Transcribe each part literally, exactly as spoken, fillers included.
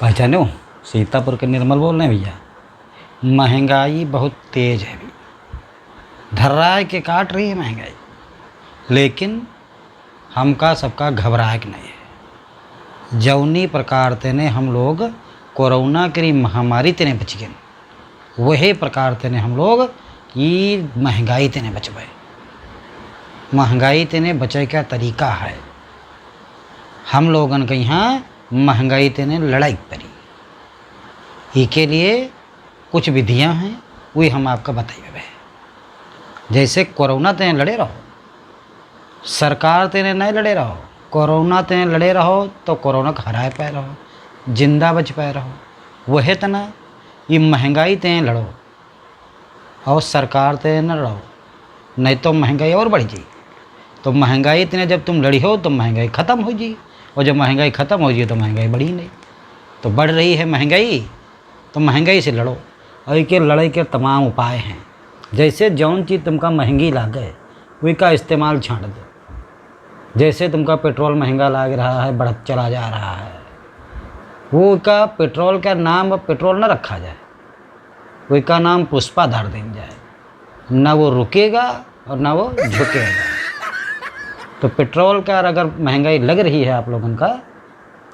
पहचानो, सीतापुर के निर्मल बोल रहे हैं भैया। महंगाई बहुत तेज है अभी, धर्राय के काट रही है महंगाई, लेकिन हमका सबका घबराए के नहीं है। जौनी प्रकार तेने हम लोग कोरोना की महामारी तेने बच गए, वही प्रकार तेने हम लोग ई महंगाई तेने बचबे। महंगाई तेने बचे का तरीका है, हम लोगन के यहाँ महंगाई तेने लड़ाई पड़ी। ई के लिए कुछ विधियाँ हैं, वही हम आपका बताइबे। जैसे कोरोना तेने लड़े रहो, सरकार तेने नहीं लड़े रहो, कोरोना तेने लड़े रहो तो कोरोना के हराए पाए रहो, जिंदा बच पाए रहो। वहे तना ई महंगाई तेने लड़ो और सरकार तेने न लड़ो, नहीं तो महंगाई और बढ़ जाई। तो महंगाई तेने जब तुम लड़ी हो तो महंगाई ख़त्म हो जाई, और जब महंगाई ख़त्म हो जाई तो महंगाई बढ़ी नहीं। तो बढ़ रही है महंगाई, तो महंगाई से लड़ो। और इके लड़ाई के तमाम उपाय हैं। जैसे जौन चीज़ तुमका महंगी लागे, वही का इस्तेमाल छांट दो। जैसे तुमका पेट्रोल महंगा लाग रहा है, बढ़त चला जा रहा है, वो का पेट्रोल का नाम अब पेट्रोल न रखा जाए, वही का नाम पुष्पा धर देन जाए। ना वो रुकेगा और ना वो झुकेगा। तो पेट्रोल का अगर महंगाई लग रही है आप लोगन का,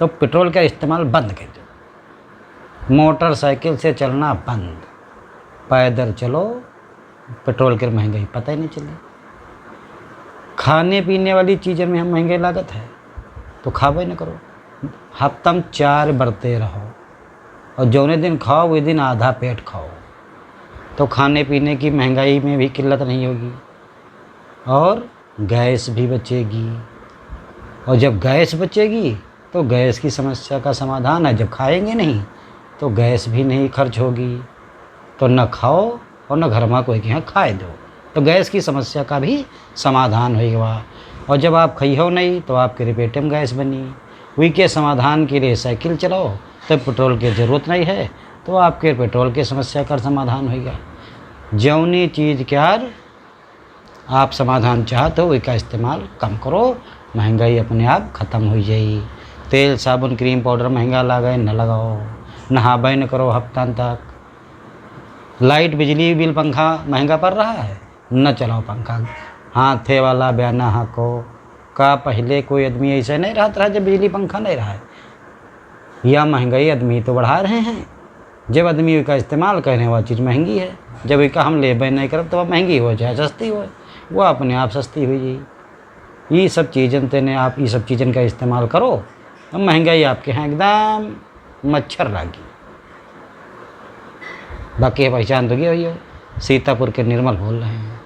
तो पेट्रोल का इस्तेमाल बंद कर दो। मोटरसाइकिल से चलना बंद, पैदल चलो, पेट्रोल के महंगाई पता ही नहीं चली। खाने पीने वाली चीज़न में हम महंगाई लागत है, तो खाबे न करो। हफ्ता में चार बरते रहो, और जौने दिन खाओ, वही दिन आधा पेट खाओ, तो खाने पीने की महंगाई में भी किल्लत नहीं होगी, और गैस भी बचेगी। और जब गैस बचेगी, तो गैस की समस्या का समाधान है। जब खाएंगे नहीं, तो गैस भी नहीं खर्च होगी, तो न खाओ और न घर में कोई के यहाँ खाए दो, तो गैस की समस्या का भी समाधान होइगा। और जब आप खइहो नहीं, तो आपके पेटे में गैस बनी। वही के समाधान के लिए साइकिल चलाओ, तो पेट्रोल की ज़रूरत नहीं है, तो आपके पेट्रोल की समस्या का समाधान होइगा। जौनी चीज़ के यार आप समाधान चाहत हो, वही का इस्तेमाल कम करो, महंगाई अपने आप ख़त्म हो जाई। तेल, साबुन, क्रीम पाउडर महंगा लागे, न लगाओ, नहाबे न करो हफ्तान तक। लाइट, बिजली बिल, पंखा महंगा पड़ रहा है, न चलाओ पंखा। हाथे वाला बयाना हाँको। का पहले कोई आदमी ऐसे नहीं रहत रहा जब बिजली पंखा नहीं रहा है? या महंगाई आदमी तो बढ़ा रहे हैं। जब आदमी का इस्तेमाल कर रहे हैं, वह चीज़ महंगी है। जब इका हम लेबे नहीं करब, तो वह महंगी हो चाहे सस्ती हो, वह अपने आप सस्ती हो जाई। ये सब चीज़न तेने आप, ये सब चीज़न का इस्तेमाल करो, अब महंगाई आपके यहाँ एकदम मच्छर लागी। बाकी है पहचान तो गया भैया, सीतापुर के निर्मल बोल रहे हैं।